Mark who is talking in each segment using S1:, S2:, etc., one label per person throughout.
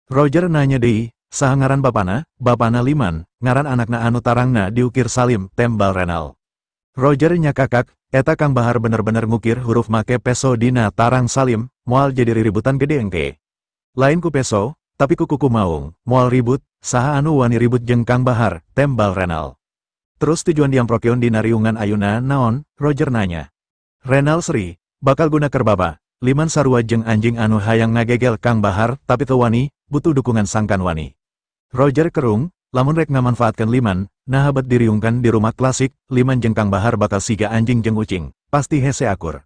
S1: Roger nanya deui, saha ngaran bapana? Bapana Liman, ngaran anakna anu tarangna diukir Salim, tembal Renal. Roger nyakakak, eta Kang Bahar bener-bener ngukir huruf make peso dina tarang Salim, moal jadi riributan gede engke. Lain ku peso, tapi ku kuku maung, moal ribut, saha anu wani ribut jeung Kang Bahar, tembal Renal. Terus tujuan diamprokeun dina riungan ayuna naon? Roger nanya. Renal seri, bakal guna keur bapa, Liman sarua jeung anjing anu hayang ngagegel Kang Bahar tapi teu wani, butuh dukungan sangkan wani. Roger kerung, lamun rek ngamanfaatkeun Liman, naha bet diriungkan di rumah klasik, Liman jeung Kang Bahar bakal siga anjing jeung ucing, pasti hese akur.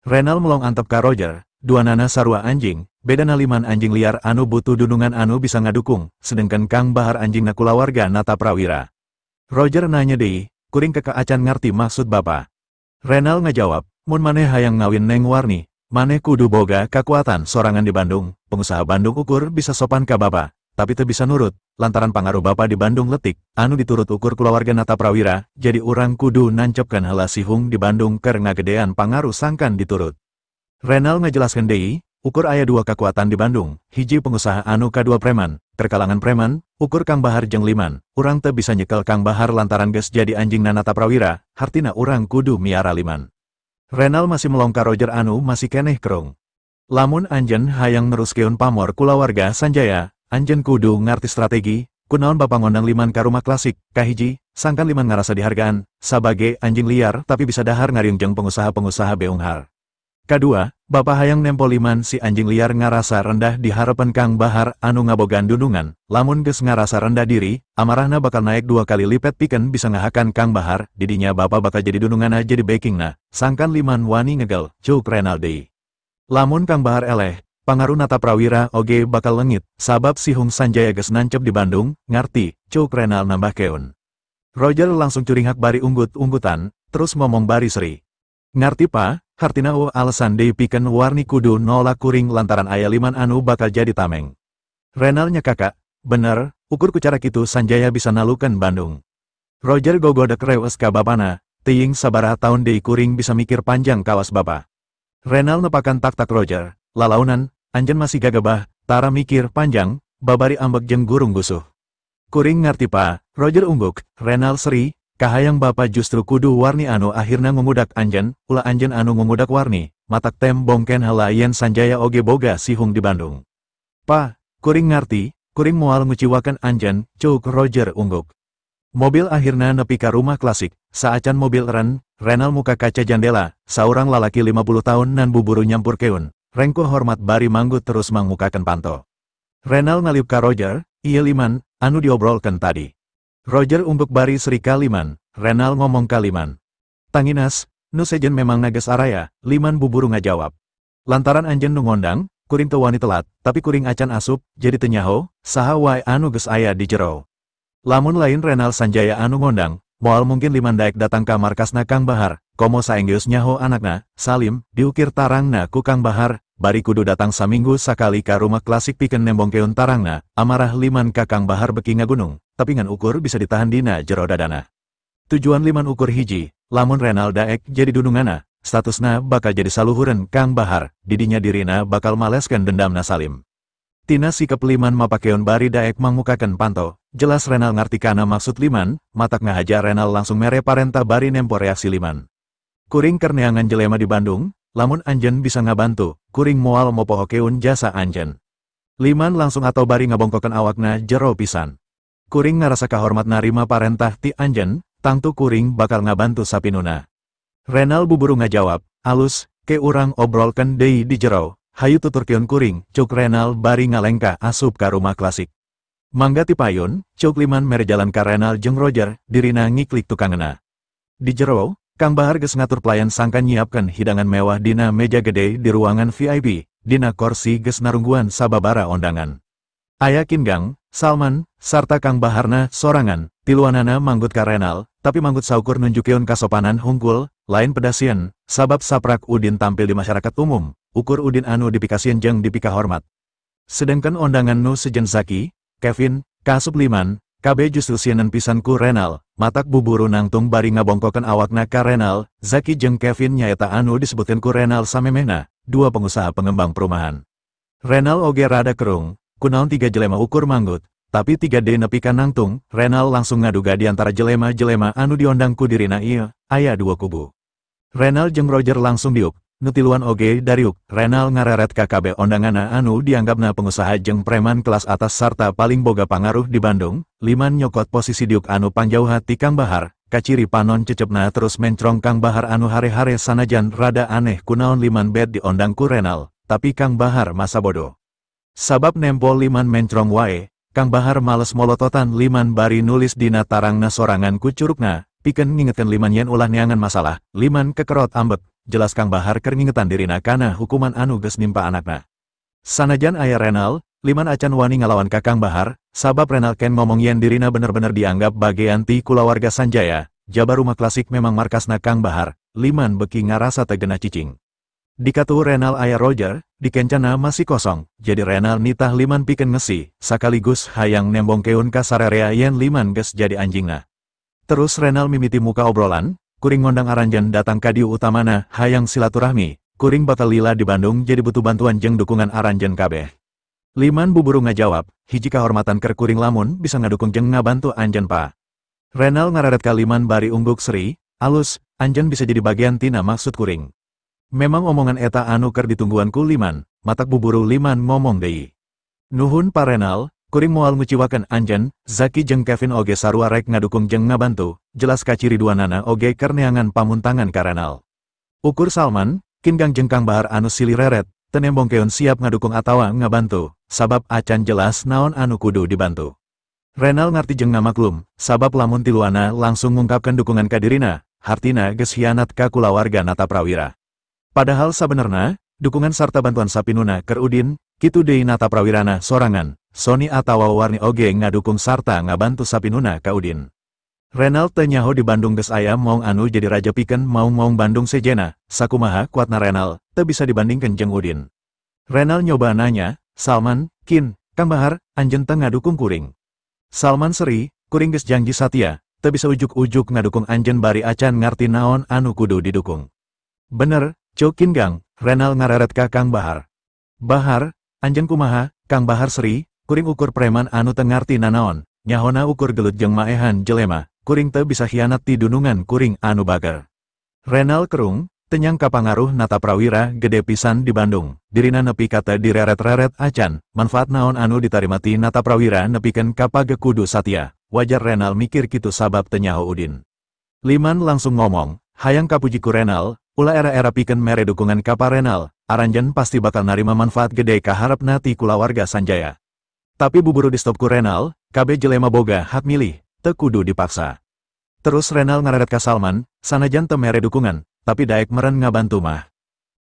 S1: Renal melong antep ka Roger, duanana sarua anjing, bedana Liman anjing liar anu butuh dunungan anu bisa ngadukung, sedengkeun Kang Bahar anjingna kulawarga Nata Prawira. Roger nanya deui, kuring keke acan ngarti maksud bapa. Renal ngajawab, mun maneh hayang ngawin Neng Warni, maneh kudu boga kakuatan sorangan di Bandung, pengusaha Bandung ukur bisa sopan ka bapa, tapi teu bisa nurut, lantaran pangaruh bapa di Bandung letik, anu diturut ukur kulawarga Nata Prawira, jadi urang kudu nancepkeun heula sihung di Bandung keur ngagedean pangaruh sangkan diturut. Renal ngajelaskeun deui, ukur aya dua kakuatan di Bandung, hiji pengusaha anu kadua preman, terkalangan preman, ukur Kang Bahar jeung Liman, urang teu bisa nyekel Kang Bahar lantaran geus jadi anjing Nata Prawira, hartina urang kudu miara Liman. Renal masih melongkar Roger anu masih keneh kerung. Lamun anjen hayang neruskeun pamor kulawarga Sanjaya, anjen kudu ngarti strategi, kunaon bapa ngondang Liman ka rumah klasik, kahiji, sangkan Liman ngarasa dihargaan, sabage anjing liar tapi bisa dahar ngariung jeung pengusaha-pengusaha beunghar. Kadua, bapa hayang nempo Liman si anjing liar ngarasa rendah di harapan Kang Bahar anu ngabogaan dunungan, lamun geus ngarasa rendah diri, amarahna bakal naik 2 kali lipet pikeun bisa ngahakan Kang Bahar, didinya bapa bakal jadi dununganna jadi backingna, sangkan Liman wani ngegel, cuk Renal deui. Lamun Kang Bahar eleh, pangaruh Nata Prawira oge bakal lengit, sabab sihung Sanjaya geus nancep di Bandung, ngarti, cuk Renal nambahkeun. Roger langsung curinghak bari unggut-unggutan, terus ngomong bari seri. Ngarti pa, hartina o alasan deui pikeun Warni kudu nolak kuring lantaran aya Liman anu bakal jadi tameng. Renalnya kakak, bener, ukur ku cara kitu Sanjaya bisa nalukeun Bandung. Roger gogodek rewes ka bapana, teuing sabaraha taun deui kuring bisa mikir panjang kawas bapa. Renal nepakan tak-tak Roger, lalaunan, anjen masih gagabah, tara mikir panjang, babari ambek jeung gurung gusuh. Kuring ngarti pa, Roger ungguk, Renal seri, kahayang bapa justru kudu Warni anu akhirna ngungudak anjen, ulah anjen anu ngungudak Warni, matak tem bongken heula yen Sanjaya oge boga sihung di Bandung. Pa, kuring ngarti, kuring moal nguciwakan anjen, cuk Roger ungguk. Mobil akhirna nepi ka rumah klasik, saacan mobil ren, Renal muka kaca jandela, saurang lalaki 50 tahun nan buburu nyampurkeun, rengkuh hormat bari manggut terus mangmukakeun panto. Renal ngaliuk ka Roger, ieu Liman, anu diobrolkeun tadi. Roger ungguk bari seri ka Liman, Renal ngomong ka Liman. Tanginas, nu sejen memang nages araya, Liman buburu ngajawab. Lantaran anjen nu ngondang, kuring teu wani telat, tapi kuring acan asup, jadi teu nyaho, saha wae anu geus aya di jero. Lamun lain Renal Sanjaya anu ngondang, moal mungkin Liman daek datang ka markasna Kang Bahar, komo saenggeus nyaho anakna, Salim, diukir tarangna ku Kang Bahar, bari kudu datang saminggu sakali ka rumah klasik pikeun nembongkeun tarangna, amarah Liman ka Kang Bahar beki ngagunung, tapi ngan ukur bisa ditahan dina jero dadana. Tujuan Liman ukur hiji, lamun Renal daek jadi dunungana, statusna bakal jadi saluhureun Kang Bahar, didinya dirina bakal maleskeun dendamna Salim. Tina sikep Liman mapakeun bari daek mangmukakeun panto, jelas Renal ngarti kana maksud Liman, matak ngahaja Renal langsung mere parenta bari nempo reaksi Liman. Kuring keur neangan jelema di Bandung, lamun anjen bisa ngabantu, kuring moal mopohokeun jasa anjen. Liman langsung atau bari ngabongkokeun awakna jero pisan. Kuring ngarasa kahormat narima parentah ti anjen, tangtu kuring bakal ngabantu sapinuna. Renal buburu ngajawab, alus, ke urang obrolkeun deui di jero, hayu tuturkeun kuring, cuk Renal bari ngalengka asup ka rumah klasik. Mangga ti payun, cuk Liman mere jalan ka Renal jeung Roger, dirina ngiklik tukangena. Di jero, Kang Bahar geus ngatur pelayan sangkan nyiapkeun hidangan mewah dina meja gede di ruangan VIP, dina korsi geus narungguan sababara ondangan. Aya Kingang, Salman, sarta Kang Baharna sorangan, tiluanana manggut ka Renal, tapi manggut saukur nunjukeun kasopanan hungkul, lain pedasieun, sabab saprak Udin tampil di masyarakat umum, ukur Udin anu dipikasieun jeung dipikahormat. Sedengkeun ondangan nu sejen Zaki, Kevin, kaasup Liman, KB justru sieun pisan ku Renal, matak buburu nangtung bari ngabongkokeun awakna ka Renal, Zaki jeung Kevin nyaeta anu disebutkeun ku Renal samemehna, dua pengusaha pengembang perumahan. Renal oge rada kerung, Kunaon 3 jelema ukur manggut, tapi 3D nepi ka nangtung, Renal langsung ngaduga di antara jelema-jelema anu diondang ku dirina ieu, aya 2 kubu. Renal jeung Roger langsung diuk, nu tiluan oge dariuk, Renal ngareret ka kabeh ondanganna anu dianggapna pengusaha jeung preman kelas atas sarta paling boga pangaruh di Bandung, Liman nyokot posisi diuk anu pangjauha ti Kang Bahar, kaciri panon cecepna terus mencrong Kang Bahar anu hare-hare sanajan rada aneh kunaon Liman bed diondang ku Renal, tapi Kang Bahar masa bodoh. Sabab nempo Liman mencrong wae, Kang Bahar males molototan Liman bari nulis dina tarangna sorangan ku curugna, pikeun ngingetkeun Liman yen ulah neangan masalah, Liman kekerot ambek, jelas Kang Bahar keur ngingetan dirina kana hukuman anu geus nimpa anakna. Sanajan aya Renal, Liman acan wani ngalawan ka Kang Bahar, sabab Renal ken ngomong yen dirina bener-bener dianggap bagean ti kulawarga Sanjaya, jaba rumah klasik memang markasna Kang Bahar, Liman beki ngarasa teu genah cicing. Dikatuh Renal aya Roger, dikencana masih kosong, jadi Renal nitah Liman pikeun ngesi, sakaligus hayang nembongkeun ka sarerea yen Liman geus jadi anjingna. Terus Renal mimiti muka obrolan, kuring ngondang aranjeun datang ka dieu utamana hayang silaturahmi, kuring bakal lila di Bandung jadi butuh bantuan jeung dukungan aranjeun kabeh. Liman buburu ngajawab, hiji kahormatan keur kuring lamun bisa ngadukung jeung ngabantu anjeun pa. Renal ngareret ka Liman bari ungguk seri, alus, anjeun bisa jadi bagian tina maksud kuring. Memang omongan eta anu keur ditungguan ku Liman, matak buburu Liman ngomong deui. Nuhun Pa Renal, kuring moal nguciwakeun anjeun, Zaki jeung Kevin oge sarua rek ngadukung jeung ngabantu, jelas kaciri duanana oge keur neangan pamuntangan ka Renal. Ukur Salman, Kingang jeung Kang Bahar anu silih reret, teu nembongkeun siap ngadukung atawa ngabantu, sabab acan jelas naon anu kudu dibantu. Renal ngarti jeung ngamaklum, sabab lamun tiluana langsung ngungkapkeun dukungan ka dirina, hartina geus hianat ka kulawarga Nataprawira. Padahal sabenerna, dukungan sarta bantuan sapinuna keur Udin, kitu deui Nataprawirana sorangan, Sony atawa Warni oge ngadukung sarta ngabantu sapinuna ka Udin. Renal teu nyaho di Bandung geus aya maung anu jadi raja pikeun maung-maung Bandung sejena, sakumaha kuatna Renal, teu bisa dibandingkeun jeung Udin. Renal nyoba nanya, Salman, Kin, Kang Bahar, anjeun teu ngadukung kuring. Salman seri, kuring geus janji satia, teu bisa ujug-ujug ngadukung anjeun bari acan ngarti naon anu kudu didukung. Bener, Cuk Kingang, Renal ngareret ka Kang Bahar. Bahar, anjeun kumaha, Kang Bahar seri, kuring ukur preman anu teu ngarti nanaon, nyahona ukur gelut jeung maehan jelema, kuring teu bisa hianat ti dunungan kuring anu bager. Renal kerung, teu nyangka pangaruh Nataprawira gede pisan di Bandung, dirina nepi ka teu direret-reret acan, manfaat naon anu ditarima ti Nataprawira nepikeun ka page kudu satia, wajar Renal mikir kitu sabab teu nyaho Udin. Liman langsung ngomong, hayang kapuji ku Renal, ulah era-era pikeun mere dukungan ka Pa Renal, aranjeun pasti bakal narima manfaat gede kaharepna ti kulawarga Sanjaya. Tapi buburu di stop ku Renal, kabeh jelema boga hak milih, teu kudu dipaksa. Terus Renal ngareret ka Salman, sanajan teu mere dukungan, tapi daek meren ngabantu mah.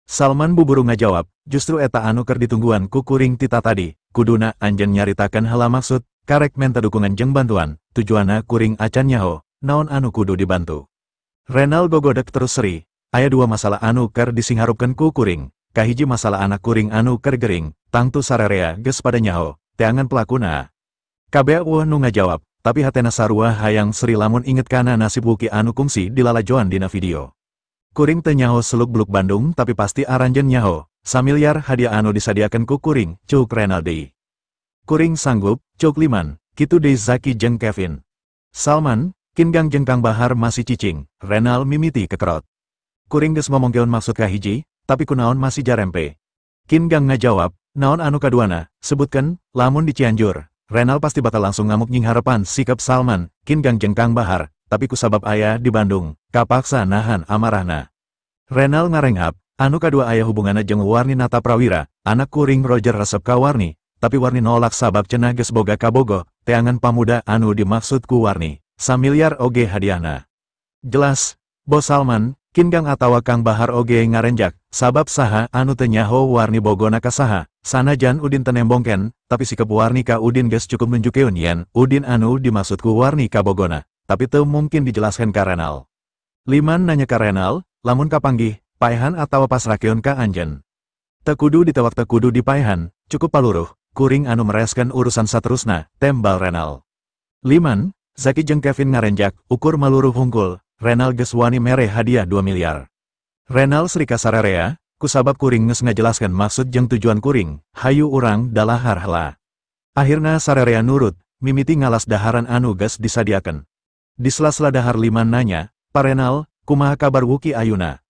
S1: Salman buburu ngajawab, justru eta anu keur ditungguan ku kuring tita tadi, kuduna anjeun nyaritakeun heula maksud, karek menta dukungan jeung bantuan, tujuanna kuring acan nyaho, naon anu kudu dibantu. Renal gogodek terus seri, aya 2 masalah anu keur disingharupkeun ku kuring, kahiji masalah anak kuring anu keur gering, tangtu sarerea geus pada nyaho, teangan pelakuna. Kabeh eueuh nu ngajawab, tapi hatena sarua hayang seri lamun inget kana nasib Wuki anu kungsi dilalajoan dina video. Kuring teu nyaho seluk-beluk Bandung tapi pasti aranjeun nyaho, samiliar hadiah anu disadiakeun ku kuring, cuk Renal deui. Kuring sanggup, cuk Liman, kitu deui Zaki jeung Kevin. Salman, Kingang jeung Kang Bahar masih cicing, Renal mimiti kekerot. Kuring geus ngomongkeun maksud kahiji, tapi kunaon masih jarempe. Kingang ngajawab, naon anu kaduana, sebutkeun, lamun di Cianjur, Renal pasti bakal langsung ngamuk nyingharepan sikap Salman, Kingang jeung Kang Bahar, tapi kusabab aya di Bandung, kapaksa nahan amarahna. Renal ngarenghap, anu kadua aya hubunganna jeung Warni Nataprawira, anak kuring Roger resep ka Warni, tapi Warni nolak sabab cenah geus boga kabogo, teangan pamuda anu dimaksud ku Warni, samiliar oge hadiahna. Jelas, Bos Salman, Kingang atawa Kang Bahar oge ngarenjak, sabab saha anu teu nyaho Warni bogona ka saha, sanajan Udin teu nembongken, tapi sikep Warni ka Udin geus cukup nunjukkeun yen Udin anu dimaksud ku Warni ka bogona, tapi teu mungkin dijelaskan ka Renal. Liman nanya ka Renal, lamun kapanggih, paehan atawa pasrakeun ka anjeun. Teu kudu ditewak teu kudu dipaehan, cukup paluruh, kuring anu mereskeun urusan saterusna, tembal Renal. Liman, Zaki jeung Kevin ngarenjak, ukur maluruh hungkul, Renal geus wani mere hadiah 2 miliar. Renal sri ka sararea, kusabab kuring geus ngajelaskeun maksud jeung tujuan kuring, hayu urang dalahar heula. Akhirna sarerea nurut, mimiti ngalas daharan anu geus disadiakeun. Di sela-sela dahar Liman nanya, "Pa Renal, kumaha kabar Wuki ayuna?"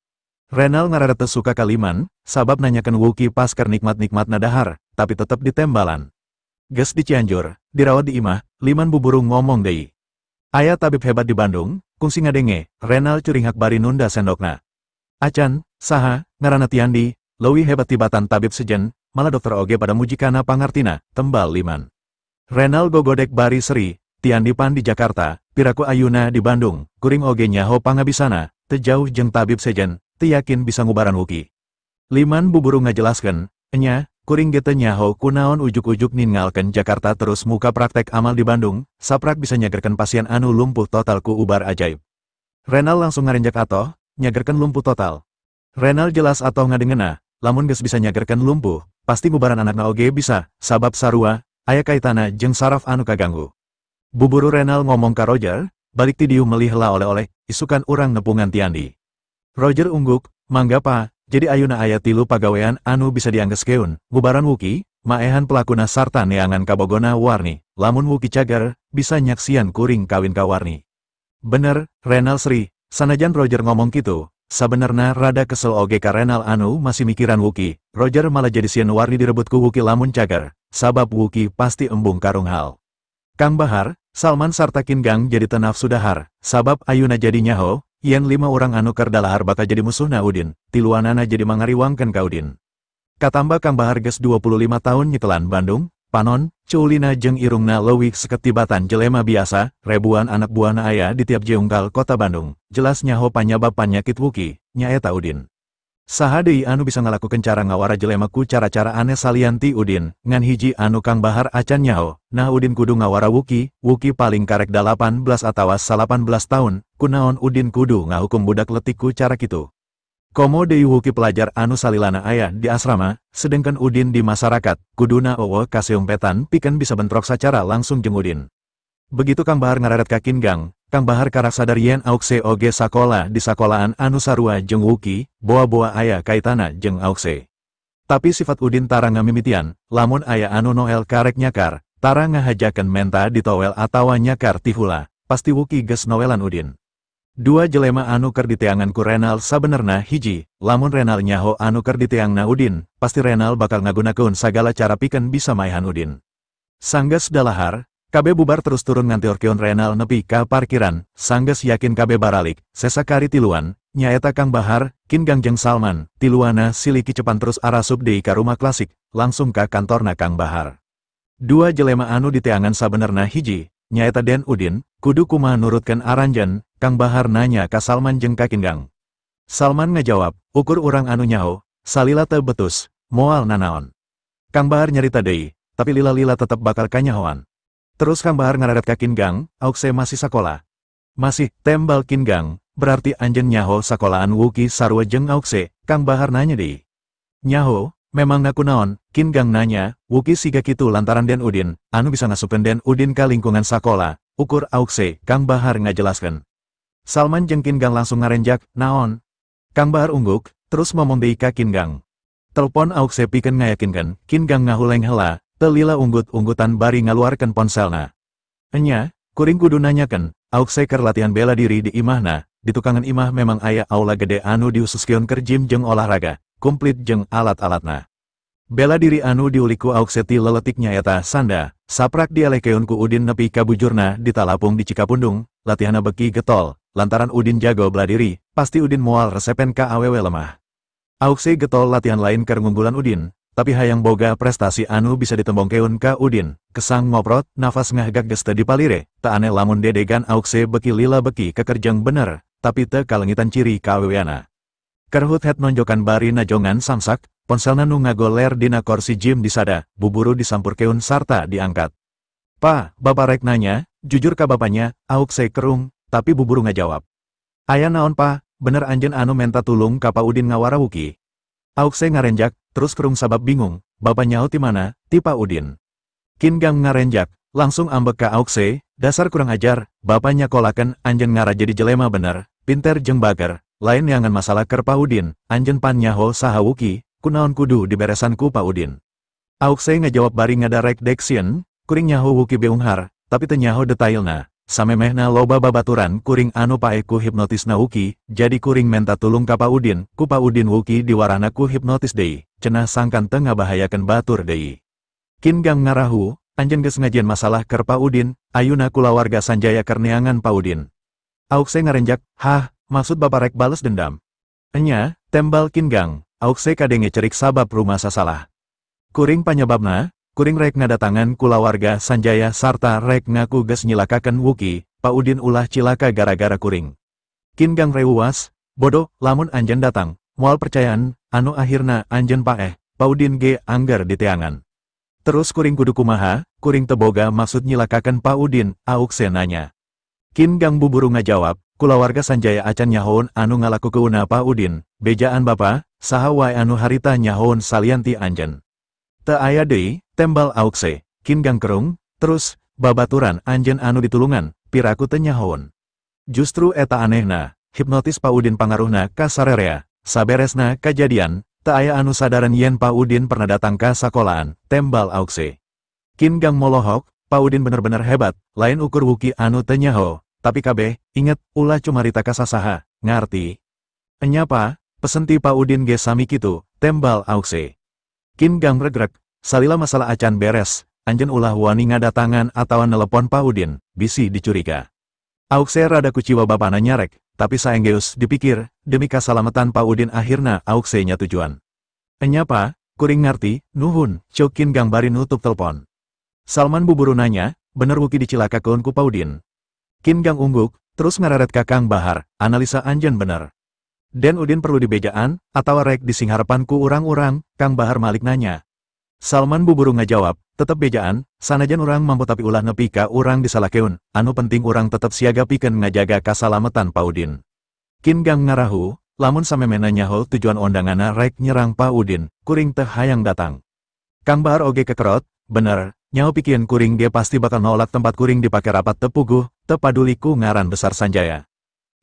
S1: Renal ngarara teu suka ka Liman, sabab nanyakeun Wuki pas keur nikmat-nikmatna dahar, tapi tetep ditembalan. Geus di Cianjur, dirawat di imah, Liman buburu ngomong deui. "Aya tabib hebat di Bandung, kungsi ngadenge," Renal curinghak bari nunda sendokna. "Acan, saha?" "Ngaranna Tiandi, leuwih hebat tibatan tabib sejen, malah dokter oge pada muji kana pangartina," tembal Liman. Renal gogodek bari seri, "Tiandi pan di Jakarta, piraku ayuna di Bandung, kuring oge nyaho pangabisana, teu jauh jeung tabib sejen, teu yakin bisa ngubaran Wuki." Liman buburu ngajelaskeun, "Enya, kuring ge teu nyaho kunaon ujuk-ujuk ninggalkeun Jakarta terus muka praktek amal di Bandung, saprak bisa nyagerkeun pasien anu lumpuh total ku ubar ajaib." Renal langsung ngarenjak atoh, "Nyagerkeun lumpuh total?" Renal jelas atoh ngadengena, lamun geus bisa nyagerkeun lumpuh, pasti ngubaran anakna oge bisa, sabab sarua, aya kaitana jeung saraf anu kaganggu. Buburu Renal ngomong ka Roger, "Balik ti dieu meuli heula oleh-oleh, isukan urang nepungan Tiandi." Roger ungguk, "Mangga, Pa." Jadi ayuna aya tilu pagawean anu bisa dianggeskeun, ngubaran Wuki, maehan pelakuna sarta neangan kabogona Warni. Lamun Wuki cager, bisa nyaksian kuring kawin ka Warni. "Bener," Renal seri, sanajan Roger ngomong kitu, sabenerna rada kesel oge ka Renal anu masih mikiran Wuki. Roger malah jadi sieun Warni direbut ku Wuki lamun cager, sabab Wuki pasti embung karunghal. Kang Bahar, Salman sarta Kingang jadi teu nafsu dahar, sabab ayuna jadi nyaho, yen lima orang anu keur dalahar bakal jadi musuhna Udin, tiluanana jadi mangariwangkeun ka Udin. Katamba Kang Bahar geus 25 tahun nyekelan Bandung, panon, culina jeung irungna leuwih seket tibatan jelema biasa, ribuan anak buahna aya di tiap jeungkal kota Bandung, jelas nyaho panyabab panyakit Wuki, nyaeta Udin. Saha deui anu bisa ngalakukeun cara ngawara jelema ku cara-cara aneh salian ti Udin, ngan hiji anu Kang Bahar acan nyaho, nah Udin kudu ngawara Wuki, Wuki paling karek 18 atawa 18 tahun, kunaon Udin kudu ngahukum budak letik ku cara kitu. Komo deui Wuki pelajar anu salilana aya di asrama, sedengkeun Udin di masyarakat, kuduna eueuh kaseumpetan pikeun bisa bentrok sacara langsung jeung Udin. Begitu Kang Bahar ngararet ka Kingang, Kang Bahar karak sadar yen Aukse oge sakola di sakolaan anu sarua jeung Wuki, boa-boa aya kaitana jeung Aukse. Tapi sifat Udin tara ngamimitian, lamun aya anu noel karek nyakar, tara ngahajakeun menta ditowel atawa nyakar tihula, pasti Wuki geus noelan Udin. Dua jelema anu keur diteangan ku Renal sabenerna hiji, lamun Renal nyaho anu keur diteangna Udin, pasti Renal bakal ngagunakeun sagala cara pikeun bisa maehan Udin. Sanggeus dalahar, kabeh bubar terus turun ngantiorkeun Renal nepi ka parkiran, sanggeus yakin kabeh baralik, sesa kari tiluan, nyaeta Kang Bahar, Kingang jeung Salman, tiluana silih kicepan terus arasup deui ka rumah klasik, langsung ka kantorna Kang Bahar. Dua jelema anu diteangan sabenerna hiji, nyaeta Den Udin, kudu kumaha nurutkeun aranjeun, Kang Bahar nanya ka Salman jeung ka Kingang. Salman ngajawab, "Ukur urang anu nyaho, salila teu betus, moal nanaon." Kang Bahar nyarita deui, tapi lila-lila tetep bakal kanyahoan. Terus Kang Bahar ngararet ka Kingang, "Aukse masih sakola?" "Masih," tembal Kingang, "Berarti anjeun nyaho sakolaan Wuki sarua jeung Aukse?" Kang Bahar nanya deui. "Nyaho, memangna kunaon?" Kingang nanya, "Wuki siga kitu lantaran Den Udin, anu bisa ngasupkeun Den Udin ka lingkungan sakola, ukur Aukse," Kang Bahar ngajelaskeun. Salman jeung Kingang langsung ngarenjak, "Naon?" Kang Bahar ungguk, terus ngomong deui ka Kingang. "Telpon Aukse pikeun ngayakinkeun." Kingang ngahuleng heula, teu lila unggut-unggutan bari ngaluarkeun ponselna. "Enya, kuring kudu nanyakeun, Aukse keur latihan bela diri di imahna, di tukangan imah memang aya aula gede anu dihususkeun keur gym jeung olahraga, komplit jeung alat-alatna. Bela diri anu diulik ku Aukse ti leletik nyaeta sanda, saprak dialekeun ku Udin nepi ka bujurna ditalapung di Cikapundung, latihanna beki getol, lantaran Udin jago beladiri, pasti Udin moal resepen ka awewe lemah. Aukse getol latihan lain keur ngunggulan Udin, tapi hayang boga prestasi anu bisa ditembongkeun ka Udin, kesang ngoprot, nafas ngahgak geus teu dipalire, teu aneh lamun dedegan Aukse beki lila beki kekerjeng bener, tapi teu kalengitan ciri kaweweana." Kerhut het nonjokan bari najongan samsak, ponselna nu ngagoler dina korsi gym disada, buburu disampurkeun sarta diangkat. "Pa, bapak rek nanya," jujur ka bapanya, Aukse kerung, tapi buburu ngajawab. "Aya naon, Pa, bener anjeun anu menta tulung ka Pa Udin ngawara Wuki?" Aukse ngarenjak, terus kerung sabab bingung, "Bapak nyaho ti mana?" "Ti Pa Udin." Kingang ngarenjak, langsung ambek ka Aukse, "Dasar kurang ajar, bapak nyakolakeun anjeun ngara jadi jelema bener, pinter jeung bager, lain neangan masalah keur Pa Udin, anjeun pan nyaho saha Wuki, kunaon kudu diberesan ku Pa Udin." Aukse ngajawab bari ngadarek deksieun, Kuring nyaho Wuki beunghar, tapi teu nyaho detailna. Samemehna loba babaturan kuring anu paeh ku hipnotisna Wuki, jadi kuring menta tulung ka Pa Udin, ku Pa Udin Wuki diwarahna ku hipnotis deui, cenah sangkan teu ngabahayakeun batur deui. Qin Gang ngarahu, anjeun geus ngajieun masalah keur Pa Udin, ayuna kulawarga Sanjaya keur neangan Pa Udin. Aukse ngarenjak, hah, maksud bapa rek bales dendam. Enya, tembal Qin Gang, Aukse kadenge cerik sabab rumah sasalah. Kuring panyebabna, kuring rek ngadatangan kulawarga Sanjaya sarta rek ngaku geus nyilakakeun Wuki, Pa Udin ulah cilaka gara-gara kuring. Qin Gang reuwas, bodoh, lamun anjeun datang, moal percayaan, anu akhirna anjeun paeh, Pa Udin ge angger diteangan. Terus kuring kudu kumaha, kuring teboga maksud nyilakakeun Pa Udin, Aukse nanya. Qin Gang buburu ngajawab, kulawarga Sanjaya acan nyahoun anu ngalakukeunna Pa Udin, bejaan bapa, saha wae anu harita nyahoun salianti anjeun. Teu aya deui, tembal Aukse. Qin Gang kerung, terus, babaturan anjeun anu ditulungan, piraku teu nyahoun. Justru eta anehna, hipnotis Pa Udin pangaruhna ka sarerea, saberesna kajadian, teu aya anu sadaran yen Pa Udin pernah datang ka sakolaan, tembal Aukse. Qin Gang molohok, Pa Udin bener-bener hebat, lain ukur Wuki anu teu nyaho, tapi kabeh, inget, ulah cumarita ka sasaha, ngarti. Enya pa, pesen ti Pa Udin ge sami kitu, tembal Aukse. Qin Gang regrek, salila masalah acan beres, anjeun ulah wani ngadatangan atawa nelepon Pa Udin, bisi dicuriga. Aukse rada kuciwa bapana nyarek, tapi saenggeus dipikir, demi kasalametan Pa Udin akhirna Aukse nya tujuan. Enya pa, kuring ngarti, nuhun, cuk Qin Gang bari nutup telepon. Salman buburu nanya, bener Wuki dicilakakeun ku Pa Udin. Qin Gang ungguk, terus ngareret ka Kang Bahar, analisa anjeun bener. Den Udin perlu dibejaan, atawa rek disingharepan ku urang-urang, Kang Bahar malik nanya. Salman buburu ngajawab, tetep bejaan, sanajan urang mampu tapi ulah nepi ka urang disalakeun, anu penting urang tetep siaga pikeun ngajaga kasalametan Pa Udin. Qin Gang ngarahu, lamun samemehna nyaho tujuan ondanganna rek nyerang Pa Udin, kuring teh hayang datang. Kang Bahar oge kekerot, bener, nyaho pikieun kuring ge pasti bakal nolak tempat kuring dipake rapat teu puguh, teu paduli ku ngaran besar Sanjaya.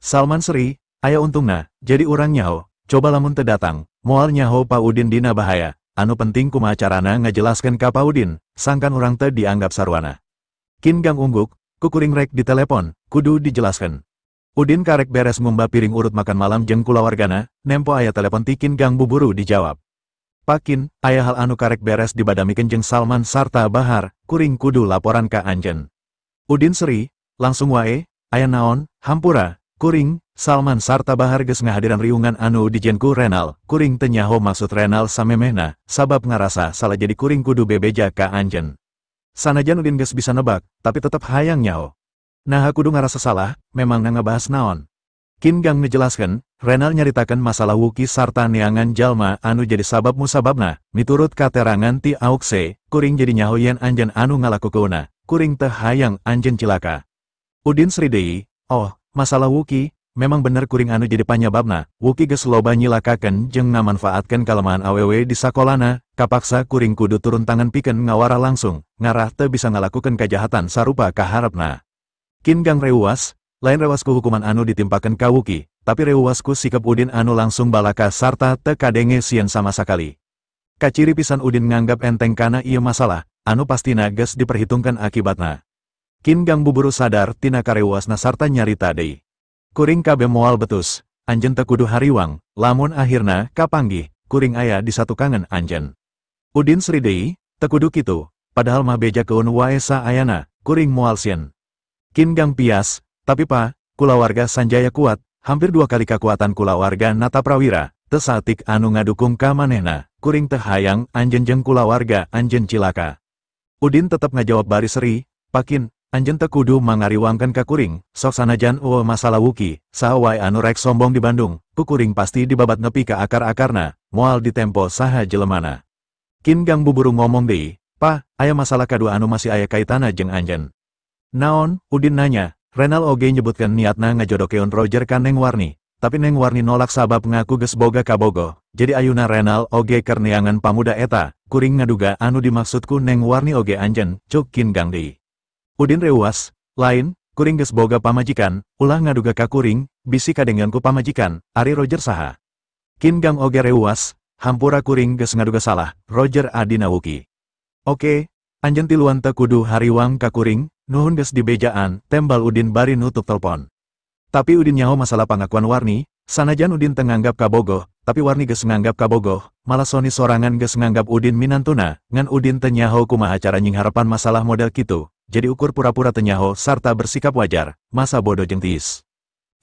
S1: Salman seri, aya untungna, jadi urang nyaho, coba lamun teu datang, moal nyaho Pa Udin dina bahaya, anu penting kumaha carana ngajelaskeun ka Pa Udin, sangkan urang teu dianggap sarwana. Qin Gang ungguk, ku kuring rek ditelepon, kudu dijelaskeun. Udin karek beres ngumba piring urut makan malam jeung kulawargana, nempo aya telepon ti Qin Gang buburu dijawab. Pak Qin, aya hal anu karek beres dibadamikeun jeung Salman sarta Bahar, kuring kudu laporan ka anjeun. Udin seri, langsung wae, aya naon, hampura, kuring, Salman sarta Bahar geus ngahadiran riungan anu dijieun ku Renal, kuring teu nyaho maksud Renal samemehna, sabab ngarasa salah jadi kuring kudu bebeja ka anjeun. Sanajan Udin geus bisa nebak, tapi tetep hayang nyaho. Naha kudu ngarasa salah, memang ngabahas naon. Qin Gang ngejelaskeun, Renal nyaritakeun masalah Wuki sarta neangan jalma anu jadi sabab musababna, miturut katerangan ti Aukse, kuring jadi nyaho yen anjeun anu ngalakukeunna, kuring teu hayang anjeun cilaka. Udin seri deui, oh, masalah Wuki, memang bener kuring anu jadi panyababna, Wuki geus loba nyilakakeun jeung ngamanfaatkeun kalemahan awewe di sakolana, kapaksa kuring kudu turun tangan pikeun ngawara langsung, ngarah teu bisa ngalakukeun kajahatan sarupa kaharepna. Qin Gang reuwas, lain rewas ku hukuman anu ditimpakeun ka Wuki, tapi reuwas ku sikap Udin anu langsung balaka sarta teu kadenge sieun sama sakali. Kaciri pisan Udin nganggap enteng kana ieu masalah, anu pastina geus diperhitungkeun akibatna. Qin Gang buburu sadar tina kareuwasna sarta nyarita deui. Kuring kabeh moal betus, anjeun teu kudu hariwang, lamun akhirna kapanggih, kuring aya di satukangan anjeun. Udin seri deui, teu kudu kitu, padahal mah beja keun wae saayana, kuring moal sieun. Qin Gang pias, tapi pa, kulawarga Sanjaya kuat, hampir 2 kali kekuatan kulawarga Nataprawira, teu saeutik anu ngadukung ka manehna, kuring teu hayang anjeun jeung kulawarga anjeun cilaka. Udin tetep ngajawab bari seri, Pakin, anjeun teu kudu mangariwangkeun ka kuring, sok sanajan eueuh masalah Wuki, saha wae anu rek sombong di Bandung, ku kuring pasti dibabat nepi ka akar-akarna, moal ditempo saha jelemana. Qin Gang buburu ngomong deui, pa, aya masalah kadua anu masih aya kaitana jeung anjeun. Naon, Udin nanya, Renal oge nyebutkeun niatna ngajodokeun Roger ka Neng Warni, tapi Neng Warni nolak sabab ngaku geus boga kabogoh, jadi ayuna Renal oge keur neangan pamuda eta, kuring ngaduga anu dimaksudku Neng Warni oge anjeun, cuk Qin Gang deui. Udin reuwas, lain, kuring geus boga pamajikan, ulah ngaduga ka kuring, bisi kadengeun ku pamajikan, ari Roger saha. Qin Gang oge reuwas, hampura kuring geus ngaduga salah, Roger adina Wuki. Oke, Anjeun tiluan teu kudu hariwang ka kuring, nuhun geus dibejaan, tembal Udin bari nutup telepon. Tapi Udin nyaho masalah pangakuan Warni, sanajan Udin teu nganggap kabogoh, tapi Warni geus nganggap kabogoh, malah Sony sorangan geus nganggap Udin minantuna, ngan Udin teu nyaho kumaha cara nyingharepan masalah model kitu, jadi ukur pura-pura teu nyaho sarta bersikap wajar, masa bodoh jeung tiis.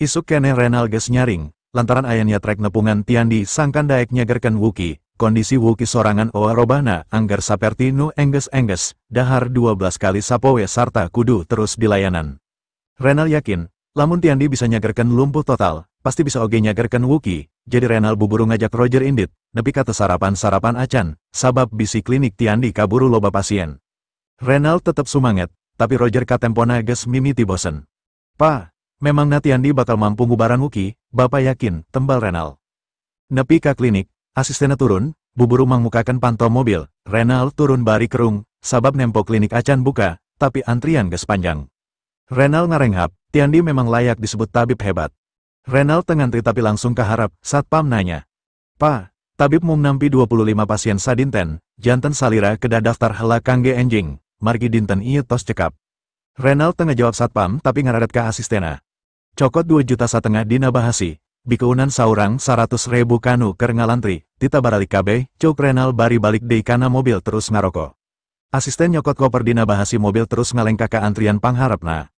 S1: Isuk keneh Renal geus nyaring, lantaran aya niat rek nepungan Tiandi sangkan daek nyagerkeun Wuki, kondisi Wuki sorangan oa robahna angger saperti nu engges-engges, dahar 12 kali sapoe sarta kudu terus dilayanan. Renal yakin, lamun Tiandi bisa nyagerkeun lumpuh total, pasti bisa oge nyagerkeun Wuki, jadi Renal buburu ngajak Roger indit, nepi ka teu sarapan-sarapan acan, sabab bisi klinik Tiandi kaburu loba pasien. Renal tetep sumanget, tapi Roger katempona geus mimiti bosen. Pa, memangna Tiandi bakal mampu ngubaran Wuki, bapak yakin, tembal Renal. Nepi ka klinik, asistenna turun, buburu mangmukakeun panto mobil, Renal turun bari kerung, sabab nempo klinik acan buka, tapi antrian geus panjang. Renal ngarenghap, Tiandi memang layak disebut tabib hebat. Renal teu ngantri tapi langsung kaharap, satpam nanya. Pa, tabib mung nampi 25 pasien sadinten, janten salira kedah daftar heula kangge enjing, margi dinten ieu tos cekap. Renal teu ngajawab satpam tapi ngararet ka asistena. Cokot 2,5 juta dina bahasi, bikeunan saurang 100.000 kanu keur ngalantri, tita baralik kabeh, cuk Renal bari balik deui kana mobil terus ngaroko. Asisten nyokot koper dina bahasi mobil terus ngalengkah ka antrian pangharepna.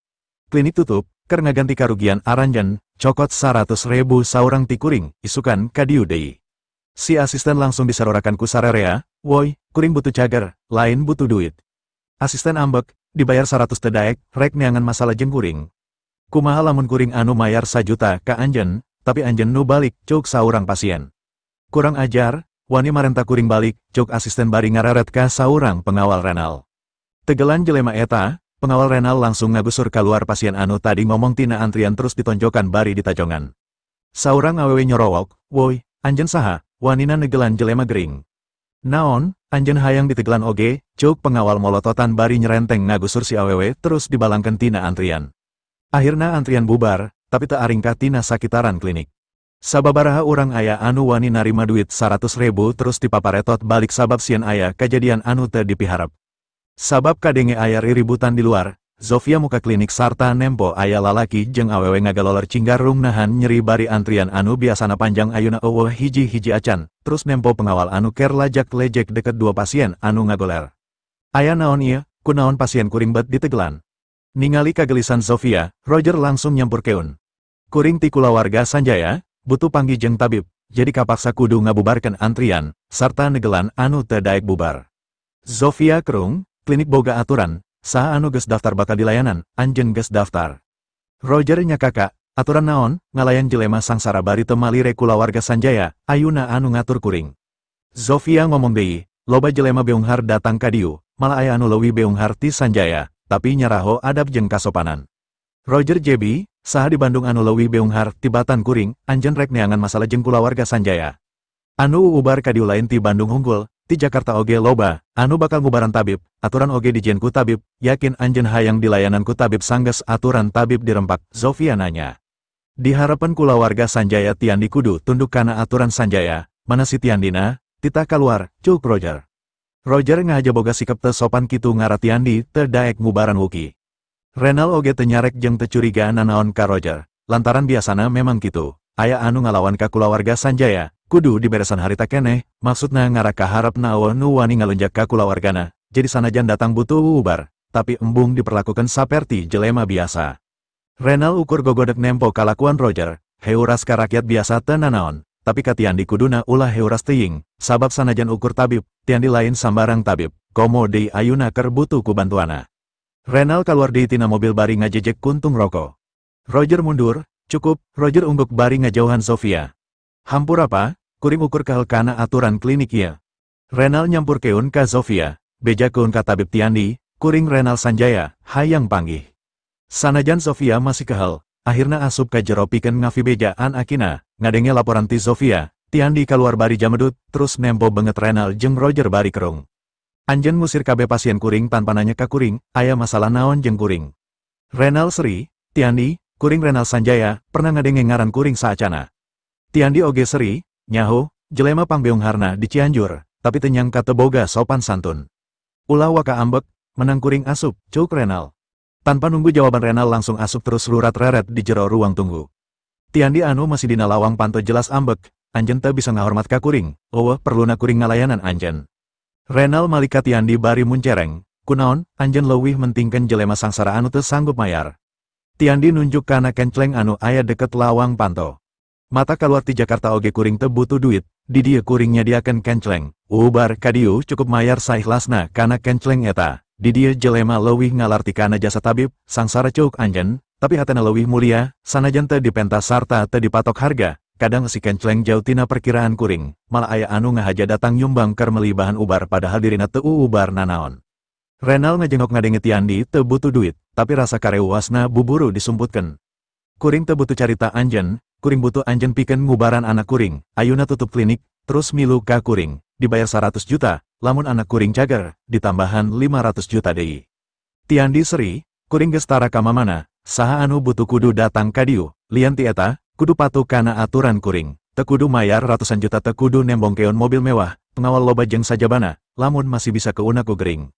S1: Klinik tutup, keur ngaganti karugian aranjeun, cokot 100.000 saurang ti kuring, isukan ka dieu deui. Si asisten langsung disarorakan ku sarerea, woi, kuring butuh cager, lain butuh duit. Asisten ambek, dibayar 100 teu daek, rek neangan masalah jeung kuring. Kumaha lamun kuring anu mayar 1 juta ka anjeun, tapi anjeun nu balik, cuk saurang pasien. Kurang ajar, wani marenta kuring balik, cuk asisten bari ngareret ka saurang pengawal Renal. Tegelan jelema eta, pengawal Renal langsung ngagusur kaluar pasien anu tadi ngomong tina antrian terus ditonjokan bari ditajongan. Saurang awewe nyorowok, woi, anjeun saha, wanina negelan jelema gering. Naon, anjeun hayang ditegelan oge, cuk pengawal molototan bari nyerenteng ngagusur si awewe terus dibalangkeun tina antrian. Akhirna antrian bubar, tapi teu aringkah tina sakitaran klinik. Sababaraha urang aya anu wani narima duit 100.000 terus dipaparetot balik sabab sieun aya kajadian anu teu dipiharep. Sabab kadenge aya riributan di luar, Zofia muka klinik sarta nempo aya lalaki jeung awewe ngagaloler cinggarung nahan nyeri bari antrian anu biasana panjang ayuna eueuh hiji-hiji acan, terus nempo pengawal anu ker lajak lejek deket dua pasien anu ngagoler. Aya naon ieu, kunaon pasien kuring bet ditegelan. Ningali kagelisan Zofia, Roger langsung nyampurkeun. Kuring ti kulawarga Sanjaya, butuh panggih jeung tabib, jadi kapaksa kudu ngabubarkeun antrian, sarta negelan anu teu daek bubar. Zofia kerung, klinik boga aturan, saha anu geus daftar bakal dilayanan, anjeun geus daftar. Roger nyakaka, aturan naon, ngalayan jelema sangsara bari teu malire kulawarga Sanjaya, ayuna anu ngatur kuring. Zofia ngomong deui, loba jelema beunghar datang ka dieu, malah aya anu leuwih beunghar ti Sanjaya, tapi nyaraho adab jeung kasopanan. Roger JB, saha di Bandung anu leuwih beunghar tibatan kuring, anjeun rek neangan masalah jeung kulawarga Sanjaya. Anu ubar ka dieu lain ti Bandung unggul, ti Jakarta oge loba, anu bakal ngubaran tabib, aturan oge dijieun ku tabib, yakin anjeun hayang dilayanan ku tabib sanggeus aturan tabib dirempak, Zofia nanya. Dihareupeun kulawarga Sanjaya Tiandi kudu tunduk kana aturan Sanjaya, mana si Tiandina, titah kaluar, cuk Roger. Roger ngahaja boga sikep teu sopan kitu ngara Tiandi teu daek ngubaran Wuki. Renal oge teu nyarek jeung teu curiga nanaon ka Roger, lantaran biasana memang kitu, aya anu ngalawan ka kulawarga Sanjaya, kudu diberesan harita keneh, maksudna ngara kaharepna eueuh nu wani ngalunjak ka kulawargana, jadi sanajan datang butuh ubar, tapi embung diperlakukan saperti jelema biasa. Renal ukur gogodek nempo kalakuan Roger, heuras ka rakyat biasa teu nanaon, tapi ka Tiandi kuduna ulah heuras teuing, sabab sanajan ukur tabib, Tiandi lain sambarang tabib, komo deui ayuna keur butuh ku bantuana. Renal kaluar deui tina mobil bari ngajejek kuntung roko. Roger mundur, cukup, Roger ungguk bari ngajauhan Zofia. Hampura pa, kuring ukur kehel kana aturan klinik ieu. Renal nyampurkeun ka Zofia, bejakeun ka tabib Tiandi, kuring Renal Sanjaya, hayang panggih. Sanajan Zofia masih kehel, akhirna asup ka jero pikeun ngafibejaan akina, ngadenge laporan ti Zofia, Tiandi kaluar bari jamedut, terus nempo banget Renal jeung Roger bari kerung. Anjeun ngusir kabeh pasien kuring tanpa nanya ka kuring, aya masalah naon jeung kuring. Renal seri, Tiandi, kuring Renal Sanjaya, pernah ngadenge ngaran kuring saacana. Tiandi oge seri, nyaho, jelema pangbeungharna di Cianjur, tapi teu nyangka teu boga sopan santun. Ulah waka ambek, menang kuring asup, cuk Renal. Tanpa nunggu jawaban Renal langsung asup terus rurat reret di jero ruang tunggu. Tiandi anu masih dina lawang panto jelas ambek, anjen teu bisa ngahormat ka kuring, eueuh perluna kuring ngalayanan anjen. Renal malik ka Tiandi bari muncereng, kunaon, anjen leuwih mentingkeun jelema sangsara anu teu sanggup mayar. Tiandi nunjuk kana kencleng anu aya deket lawang panto. Mata kaluar ti Jakarta oge kuring teu butuh duit, di dieu kuring nyadiakeun kencleng, ubar kadieu cukup mayar saikhlasna kana kencleng eta, di dieu jelema leuwih ngalarti kana jasa tabib, sangsara ceuk anjen, tapi hatena leuwih mulia, sanajan teu dipenta sarta teu dipatok harga, kadang si kencleng jauh tina perkiraan kuring, malah aya anu ngahaja datang nyumbang keur meuli bahan ubar padahal dirina teu ubar nanaon. Renal ngajengok ngadenge Tiandi teu butuh duit, tapi rasa kareuwasna buburu disumputkeun. Kuring teu butuh carita anjen, kuring butuh anjen pikeun ngubaran anak kuring, ayuna tutup klinik, terus milu ka kuring, dibayar 100 juta, lamun anak kuring cager, ditambahan 500 juta deui. Tiandi seri, kuring geus tara ka mamana, saha anu butuh kudu datang ka dieu, lian ti eta, kudu patuh kana aturan kuring, teu kudu mayar ratusan juta teu kudu nembongkeun mobil mewah, pengawal loba jeung sajabana, lamun masih bisa keuna ku gering.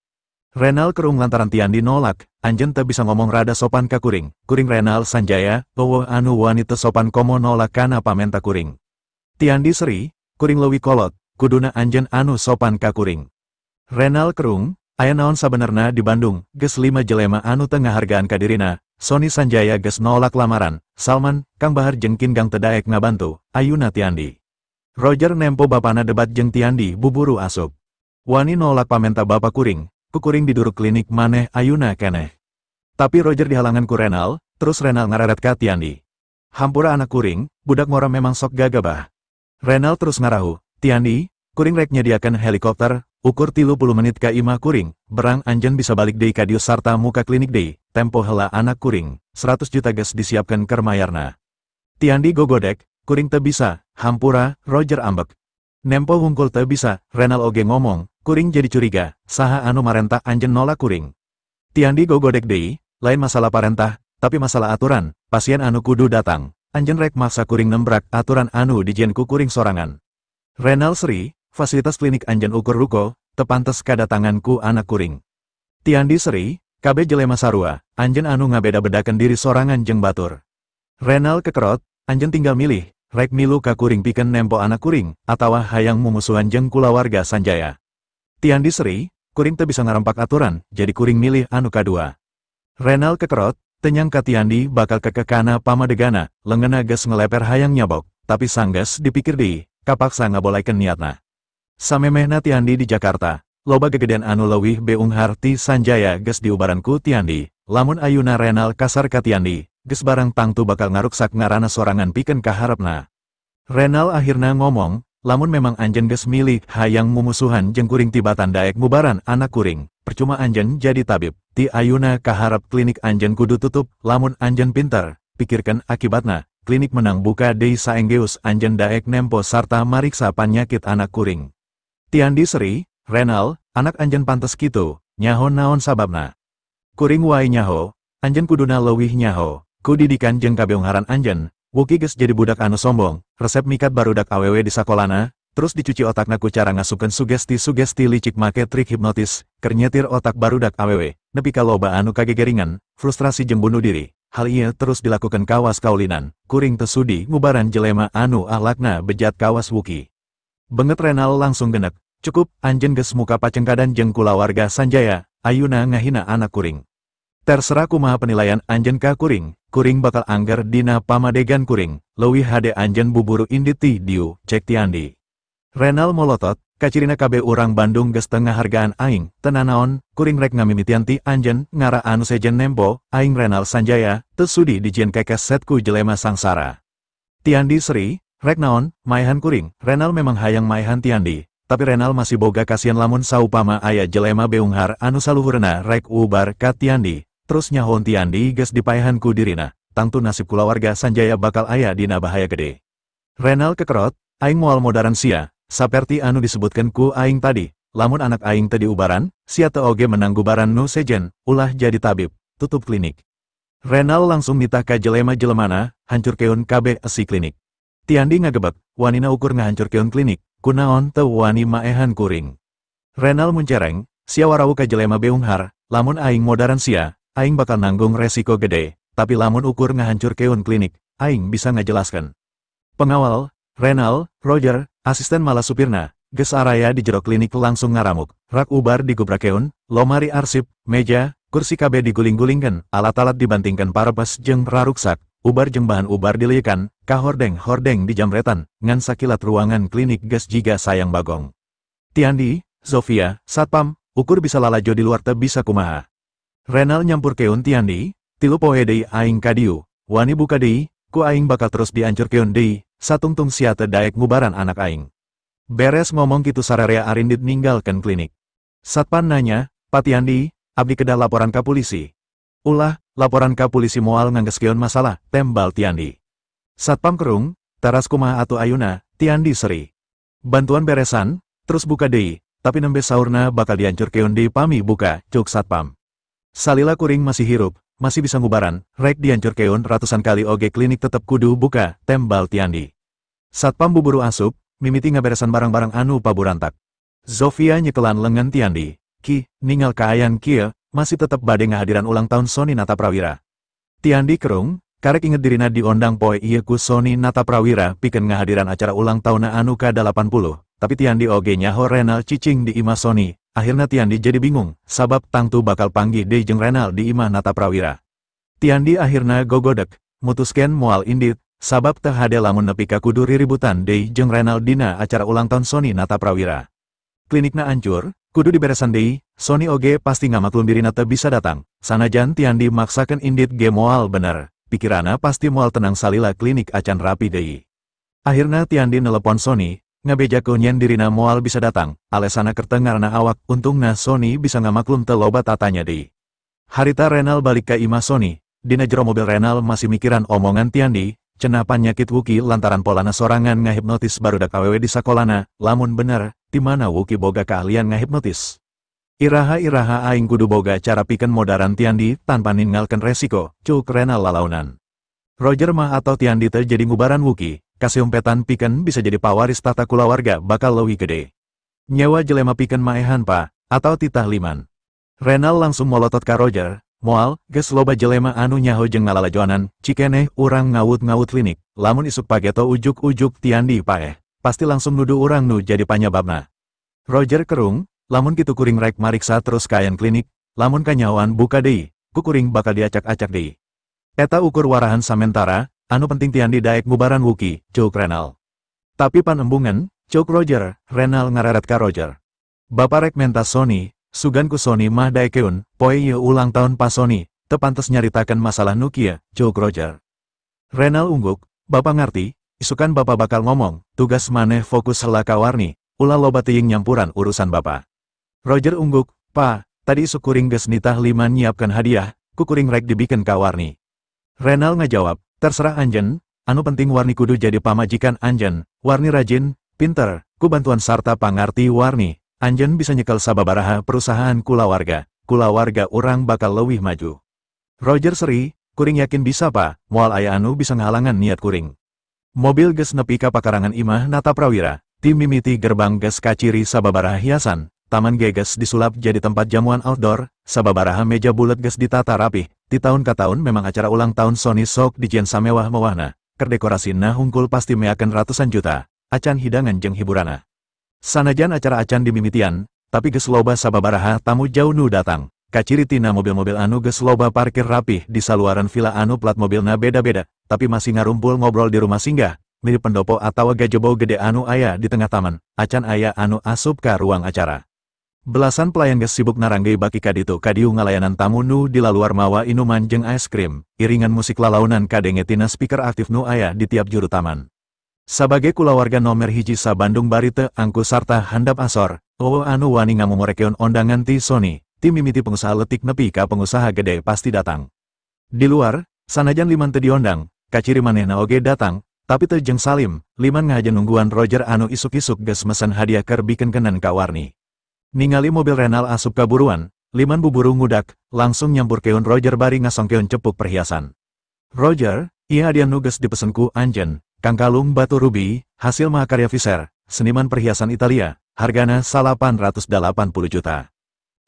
S1: Renal kerung lantaran Tiandi nolak, anjen teu bisa ngomong rada sopan ka kuring, kuring Renal Sanjaya, eueuh anu wani teu sopan komo nolak kana pamenta kuring. Tiandi seri, kuring leuwih kolot, kuduna anjen anu sopan ka kuring. Renal kerung, aya naon sabenerna di Bandung, geus 5 jelema anu teu ngahargaan ka dirina, Sony Sanjaya geus nolak lamaran, Salman, Kang Bahar jeung Kin Gang teu daek ngabantu, ayuna Tiandi. Roger nempo bapana debat jeung Tiandi buburu asup. Wani nolak pamenta bapa kuring, kukuring diduruk klinik maneh ayuna keneh. Tapi Roger dihalangan ku Renal, terus Renal ngareret ka Tiandi. Hampura anak kuring, budak ngora memang sok gagabah. Renal terus ngarahu, Tiandi, kuring rek nyediakan helikopter, ukur 30 menit ka imah kuring, berang anjen bisa balik deui ka dieu sarta muka klinik deui, tempo hela anak kuring, 100 juta geus disiapkeun keur mayarna. Tiandi gogodek, kuring teu bisa, hampura, Roger ambek. Nempo hungkul teu bisa, Renal oge ngomong, kuring jadi curiga, saha anu marentah anjen nolak kuring. Tiandi gogodek deui, lain masalah parentah, tapi masalah aturan, pasien anu kudu datang, anjen rek maksa kuring nembrak aturan anu dijieun ku kuring sorangan. Renal seri, fasilitas klinik anjen ukur ruko, tepantes kadatangan ku anak kuring. Tiandi seri, kabeh jelema sarua, anjen anu ngabeda-bedakeun diri sorangan jeung batur. Renal kekerot, anjen tinggal milih, rek milu ka kuring pikeun nempo anak kuring, atawa hayang mumusuhan jeung kulawarga Sanjaya. Tiandi seri, kuring teu bisa ngarempak aturan, jadi kuring milih anu kadua. Renal kekerot, teu nyangka Tiandi bakal kekekana pamadegana, leungeunna geus ngeleper hayang nyabok, tapi sanggeus dipikir deui, kapaksa ngabolaikeun niatna. Samemehna Tiandi di Jakarta, loba gegedean anu leuwih beunghar ti Sanjaya geus diubaran ku Tiandi, lamun ayuna Renal kasar ka Tiandi, geus barang tangtu bakal ngaruksak ngaranna sorangan pikeun kaharepna. Renal akhirna ngomong, lamun memang anjen geus milih hayang mumusuhan jeung kuring tibatan daek ngubaran anak kuring, percuma anjen jadi tabib, ti ayuna kaharep klinik anjen kudu tutup, lamun anjen pinter, pikirkan akibatna, klinik menang buka deui saenggeus anjen daek nempo sarta mariksa panyakit anak kuring. Tiandi seri, Renal, anak anjen pantes kitu, nyaho naon sababna. Kuring wae nyaho, anjen kuduna leuwih nyaho, ku didikan jeung kabeungharan anjen, Wuki geus jadi budak anu sombong, resep mikat barudak awewe di sakolana, terus dicuci otakna ku cara ngasupkeun sugesti-sugesti licik make trik hipnotis, keur nyetir otak barudak awewe, nepi ka loba anu kagegeringan, frustrasi jeung bunuh diri. Hal ieu terus dilakukan kawas kaulinan, kuring teu sudi ngubaran jelema anu ahlakna bejat kawas Wuki. Banget Renal langsung genek, cukup, anjen geus muka pacengkadan jeung kulawarga Sanjaya, ayuna ngahina anak kuring. Terserah kumaha penilaian anjen ka kuring, kuring bakal angger dina pamadegan kuring, leuwih hade anjen buburu indit ti dieu, cek Tiandi. Renal molotot, kacirina kabeh urang Bandung geus teu ngahargaan aing, teu nanaon, kuring rek ngamimitian ti anjen, ngara anu sejen nempo, aing Renal Sanjaya, teu sudi dijieun kekes set ku jelema sangsara. Tiandi seri, rek naon, maehan kuring, Renal memang hayang maehan Tiandi, tapi Renal masih boga kasihan lamun saupama aya jelema beunghar anu saluhurna rek ubar ka Tiandi, terus nyahoon Tiandi geus dipaehan ku dirina, tangtu nasib kulawarga Sanjaya bakal aya dina bahaya gede. Renal kekerot, aing moal modaran sia, saperti anu disebutkeun ku aing tadi, lamun anak aing teu diubaran, sia teu oge menang gubaran nu sejen, ulah jadi tabib, tutup klinik. Renal langsung nitah ka jelema-jelemana, hancurkeun kabeh esi klinik. Tiandi ngagebek, wanina ukur ngahancurkeun klinik, kunaon teu wani maehan kuring. Renal muncereng, sia warawu ka jelema beunghar, lamun aing modaran sia, aing bakal nanggung resiko gede, tapi lamun ukur ngahancurkeun klinik, aing bisa ngajelaskeun. Pengawal, Renal, Roger, asisten malah supirna, geus araya di jero klinik langsung ngaramuk, rak ubar digubrakeun, lomari arsip, meja, kursi kabeh diguling-gulingkeun, alat-alat dibantingkeun parepes jeung raruksak, ubar jeung bahan ubar dileuyekan, ka hordeng-hordeng dijamretan, ngan sakilat ruangan klinik geus jiga sayang bagong. Tiandi, Zofia, satpam, ukur bisa lalajo di luar teu bisa kumaha. Renal nyampurkeun Tiandi, 3 poe deui aing ka dieu, wani buka deui, ku aing bakal terus diancurkeun deui, satungtung sia teu daek ngubaran anak aing. Beres ngomong kitu sararea arindit ninggalkeun klinik. Satpam nanya, Pak Tiandi, abdi kedah laporan ka polisi. Ulah, laporan ka polisi moal nganggeskeun masalah, tembal Tiandi. Satpam kerung, teras kumaha atuh ayuna, Tiandi seri. Bantuan beresan, terus buka deui, tapi nembe saurna bakal diancurkeun deui pami buka, cuk satpam. Salila kuring masih hirup, masih bisa ngubaran, rek diancurkeun ratusan kali oge klinik tetep kudu buka, tembal Tiandi. Satpam buburu asup, mimiti ngaberesan barang-barang anu paburantak. Zofia nyekelan lengan Tiandi, ki, ningal kaayan kieu, masih tetep bade ngahadiran ulang tahun Sony Nataprawira. Tiandi kerung, karek inget dirina diondang poe ieu ku Sony Nataprawira pikeun ngahadiran acara ulang tahunna anu ka-80, tapi Tiandi oge nyaho Renal cicing di imah Sony, akhirna Tiandi jadi bingung, sabab tangtu bakal panggih deui jeung Renal di imah Nataprawira. Tiandi akhirna gogodek, mutuskeun moal indit, sabab teu hade lamun nepi ka kudu riributan deui jeung Renal dina acara ulang tahun Sony Nataprawira. Klinikna ancur, kudu diberesan deui, Sony oge pasti ngamaklum dirina teu bisa datang, sanajan Tiandi maksakeun indit ge moal bener, pikirana pasti moal tenang salila klinik acan rapi deui. Akhirna Tiandi nelepon Sony, ngabejakeun yen dirina moal bisa datang, alesana keur teu ngarana awak, untungna Sony bisa ngamaklum teu loba tatanya deui. Harita Renal balik ka imah Sony, dina jero mobil Renal masih mikiran omongan Tiandi, cenah panyakit Wuki lantaran polana sorangan ngahipnotis barudak awewe di sakolana, lamun bener, ti mana Wuki boga keahlian ngahipnotis. Iraha-iraha aing kudu boga cara pikeun modaran Tiandi tanpa ninggalkeun resiko, cuk Renal lalaunan. Roger mah atau Tiandi teu jadi ngubaran Wuki, kasiumpetan pikeun bisa jadi pawaris tata kulawarga bakal leuwih gede. Nyewa jelema pikeun maehan pa, atau titah liman. Renal langsung molotot ka Roger, moal, geus loba jelema anu nyaho jeung ngalalajoanan, cikeneh urang ngawut-ngawut klinik, lamun isuk pageto ujuk-ujuk Tiandi paeh, pasti langsung nuduh urang nu jadi panyababna. Roger kerung, lamun kitu kuring rek mariksa terus kaayaan klinik, lamun kanyahoan buka deui, ku kuring bakal diacak-acak deui. Eta ukur warahan samentara, anu penting Tiandi daek ngubaran Wuki, cuk Renal. Tapi panembungan, cuk Roger, Renal ngareret ka Roger. Bapa rek menta Sony, sugan ku Sony mah daekeun, poe ieu ulang tahun pa Sony, teu pantes nyaritakeun masalah nu kieu, cuk Roger. Renal ungguk, bapa ngarti, isukan bapa bakal ngomong, tugas maneh fokus heula ka Warni, ulah loba teuing nyampuran urusan bapa. Roger ungguk, pa, tadi isuk kuring geus nitah liman nyiapkeun hadiah, ku kuring rek dibikeun ka Warni. Renal ngajawab, terserah anjeun, anu penting Warni kudu jadi pamajikan anjeun, Warni rajin, pinter, ku bantuan sarta pangarti Warni, anjeun bisa nyekel sababaraha perusahaan kulawarga, kulawarga urang bakal leuwih maju. Roger seri, kuring yakin bisa pa, moal aya anu bisa ngahalangan niat kuring. Mobil geus nepi ka pakarangan imah Nataprawira, tim mimiti gerbang geus kaciri sababaraha hiasan, taman geges disulap jadi tempat jamuan outdoor, sababaraha meja bulet geus ditata rapih, ti tahun ka tahun memang acara ulang tahun Sony sok dijieun samewah-mewahna, keur dekorasina hungkul pasti meakeun ratusan juta, acan hidangan jeung hiburana. Sanajan acara acan dimimitian, tapi geus loba sababaraha tamu jauh nu datang, kaciri tina mobil-mobil anu geus loba parkir rapih di saluaran villa anu plat mobilna beda-beda, tapi masih ngarumpul ngobrol di rumah singgah, mirip pendopo atawa gajebo gede anu aya di tengah taman, acan aya anu asup ka ruang acara. Belasan pelayan geus sibuk naranggei baki kaditu kadieu ngalayanan tamu nu di laluar mawa inuman jeung es krim, iringan musik lalaunan kadenge tina speaker aktif nu aya di tiap juru taman. Sabage kulawarga nomer 1 sa Bandung bari teu angku sarta handap asor, eueuh anu wani ngamumorekeun ondangan ti Sony, ti mimiti pengusaha letik nepi ka pengusaha gede pasti datang. Di luar, sanajan liman teu diondang, kaciri manehna oge datang, tapi teu jeung Salim, liman ngahaja nungguan Roger anu isuk-isuk geus mesen hadiah keur bikeun-keunan ka Warni. Ningali mobil Renal asup ka buruan, liman buburu ngudak, langsung nyampurkeun Roger bari ngasongkeun cepuk perhiasan. Roger, ieu hadiah nu geus dipesen ku anjeun, kangkalung batu rubi, hasil mahakarya Fischer, seniman perhiasan Italia, hargana 880 juta.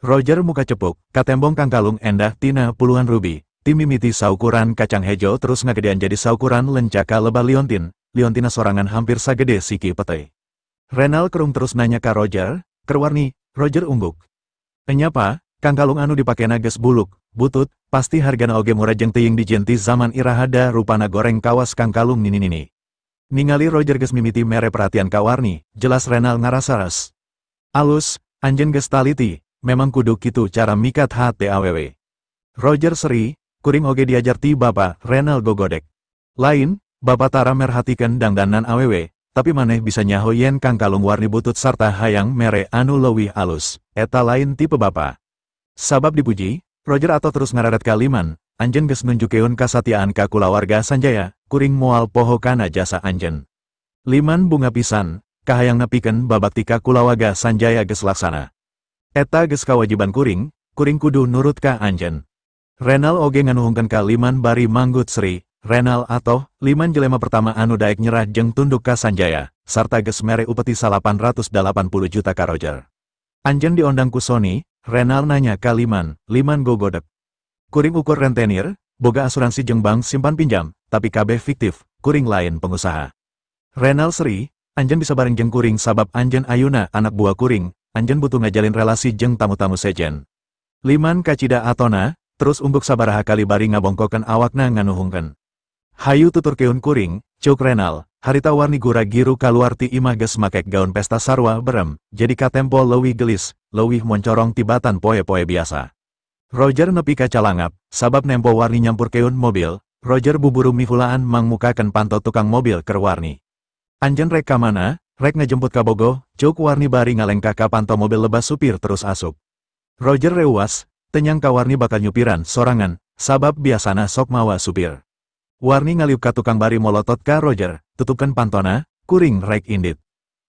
S1: Roger muka cepuk, katembong kangkalung endah tina puluhan rubi, timimiti saukuran kacang hejo terus ngagedean jadi saukuran lencaka lebah liontin, liontina sorangan hampir sagede siki pete. Renal kerung terus nanya ka Roger, keur Warni, Roger ungguk. Enyapa, kangkalung anu dipakena geus buluk, butut, pasti hargana oge murah jeung teuing dijenti zaman irahada rupana goreng kawas kangkalung nini-nini. Ningali Roger geus mimiti mere perhatian ka Warni, jelas Renal ngarasa res. Alus, anjeun geus taliti, memang kudu kitu cara mikat hate awewe. Roger seri, kuring oge diajar ti bapa, Renal gogodek. Lain, bapa tara merhatikeun dangdanan awewe, tapi maneh bisa nyaho yen kangkalung Warni butut sarta hayang mere anu leuwih alus, eta lain tipe bapa. Sabab dipuji, Roger atau terus ngararet ka Liman, anjeun geus nunjukeun kasatiaan ka kulawarga Sanjaya, kuring moal poho kana jasa anjeun. Liman bunga pisan, kahayang nepikeun babakti ka kulawarga Sanjaya geus laksana. Eta geus kawajiban kuring, kuring kudu nurut ka anjeun. Renal oge nganuhungkeun ka Liman bari manggut seri, Renal atoh, Liman jelema pertama anu daek nyerah jeung tunduk ka Sanjaya, sarta geus mere upeti 880 juta ka Roger. Anjeun diondang ku Sony, Renal nanya ka Liman, Liman gogodek. Kuring ukur rentenir, boga asuransi jeung bank simpan pinjam, tapi kabeh fiktif, kuring lain pengusaha. Renal seri, anjeun bisa bareng jeung kuring sabab anjeun ayuna anak buah kuring, anjeun butuh ngajalin relasi jeung tamu-tamu sejen. Liman kacida atona, terus ungguk sabaraha kali bari ngabongkokeun awakna nganuhungkeun. Hayu tuturkeun kuring, ceuk Renal, harita Warni gura giru kaluar ti imah geus makek gaun pesta sarwa berem, jadi katempo leuwih gelis, leuwih moncorong tibatan poe-poe biasa. Roger nepi ka calangap, sabab nempo Warni nyampurkeun mobil, Roger buburu mihulaan mangmukakeun panto tukang mobil keur Warni. Anjeun rek ka mana, rek ngajemput ka Bogo, ceuk Warni bari ngalengkah ka panto mobil lebas supir terus asup. Roger reuas, teu nyangka Warni bakal nyupiran sorangan, sabab biasana sok mawa supir. Warni ngaliuk ka tukang bari molotot ka Roger, tutupkeun pantona, kuring rek indit.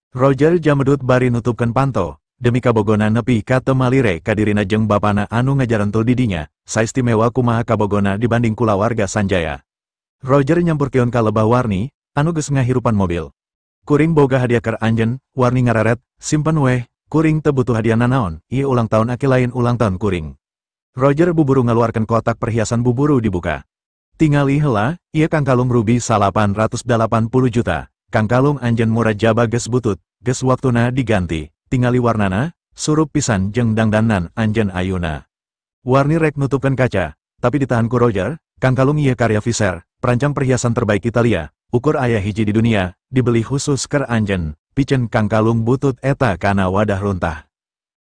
S1: Roger jamedut bari nutupkeun panto, demi kabogona nepi ka teu malire ka dirina jeung bapana anu ngajarentul didinya, saistimewa kumaha kabogona dibanding kulawarga Sanjaya. Roger nyampurkeun ka lebah Warni, anu geus ngahirupan mobil. Kuring boga hadiah keur anjeun, Warni ngareret, simpen weh, kuring teu butuh hadiah nanaon, ieu ulang tahun aki lain ulang tahun kuring. Roger buburu ngaluarkeun kotak perhiasan buburu dibuka. Tingali heula, ieu kangkalung rubi 880 juta, kangkalung anjeun murah jaba geus butut, geus waktuna diganti, tingali warnana, surup pisan jeung dangdanan anjeun ayuna. Warni rek nutupkeun kaca, tapi ditahan ku Roger, kangkalung ieu karya Fisher, perancang perhiasan terbaik Italia, ukur aya hiji di dunia, dibeli khusus keur anjeun, piceun kangkalung butut eta kana wadah runtah.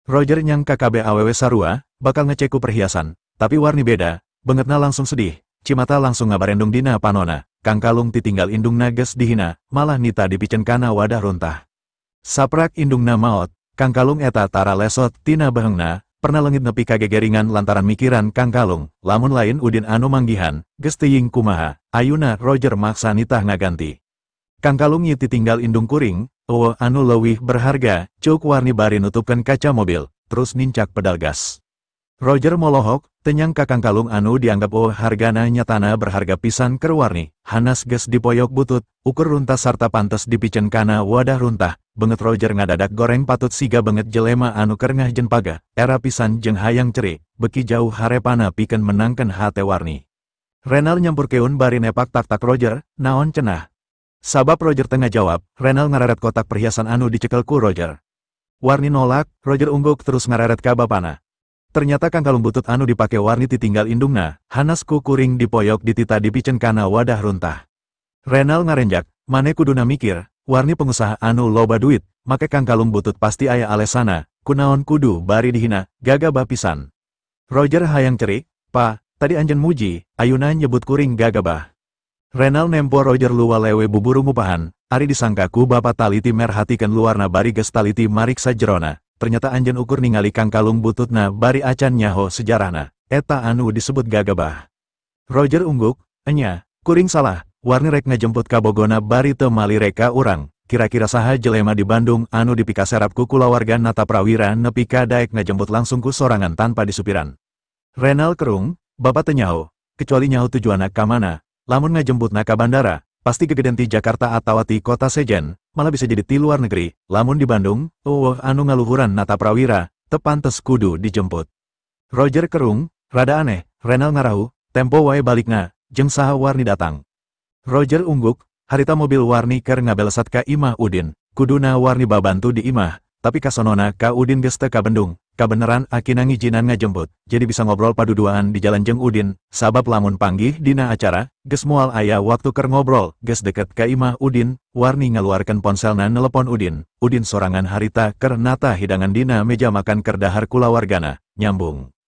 S1: Roger nyangka kabeh awewe sarua, bakal ngeceku perhiasan, tapi Warni beda, bengetna langsung sedih. Cimata langsung ngabarendung dina panona, kangkalung titinggal indungna geus dihina, malah nita dipiceun kana wadah runtah. Saprak indungna maot, kangkalung eta tara lesot tina beheungna, pernah leungit nepi ka gegeringan lantaran mikiran kangkalung, lamun lain Udin anu manggihan, geus teuing kumaha, ayuna Roger maksa nitah ngaganti. Kangkalung ieu titinggal indung kuring, eueuh anu leuwih berharga, ceuk Warni bari nutupkeun kaca mobil, terus nincak pedal gas. Roger molohok, teu nyangka kangkalung anu dianggap oh hargana nyatana berharga pisan keur Warni, hanas geus dipoyok butut, ukur runtah sarta pantes dipiceun kana wadah runtah, benget Roger ngadadak goreng patut siga benget jelema anu keur ngahjen paga, era pisan jeung hayang cerik, beki jauh harepana pikeun menangkeun hate Warni. Renal nyampurkeun bari nepak tak-tak Roger, naon cenah. Sabab Roger tengah jawab, Renal ngararet kotak perhiasan anu dicekel ku Roger. Warni nolak, Roger ungguk terus ngararet ka bapana. Ternyata kangkalung butut anu dipake Warni titinggal indungna, hanas ku kuring dipoyok ditita dipiceun kana wadah runtah. Renal ngarenjak, mane kuduna mikir, Warni pengusaha anu loba duit, make kangkalung butut pasti aya alesana, kunaon kudu bari dihina, gagabah pisan. Roger hayang cerik, pa, tadi anjeun muji, ayuna nyebut kuring gagabah. Renal nempo Roger luwa lewe buburu ngupahan, ari disangka ku bapa taliti merhatikeun luarna bari geus taliti mariksa jerona. Ternyata anjeun ukur ningali kangkalung bututna bari acan nyaho sejarahna, eta anu disebut gagabah. Roger ungguk, enya, kuring salah, Warni rek ngajemput ka Bogona bari teu malire ka urang, kira-kira saha jelema di Bandung anu dipikaserap ku kulawarga Nata Prawira nepi ka daek ngajemput langsung ku sorangan tanpa disupiran. Renal kerung, bapa teu nyaho, kecuali nyaho tujuanna ka mana, lamun ngajemputna ka bandara, pasti gegeden ti Jakarta atawa ti kota sejen, malah bisa jadi ti luar negeri, lamun di Bandung, eueuh anu ngaluhuran Nata Prawira, teu pantes kudu dijemput. Roger kerung, rada aneh, Renal ngarahu, tempo wae balikna, jeung saha Warni datang. Roger ungguk, harita mobil Warni keur ngabelesat ka imah Udin, kuduna Warni babantu di imah, tapi kasonona ka Udin geus teu kabendung, kabeneran akina ngijinan ngajemput, jadi bisa ngobrol paduduaan di jalan jeung Udin, sabab lamun panggih dina acara, geus moal aya waktu keur ngobrol, geus deket ka imah Udin, Warni ngaluarkeun ponselna nelepon Udin, Udin sorangan harita keur nata hidangan dina meja makan keur dahar kulawargana, nyambung.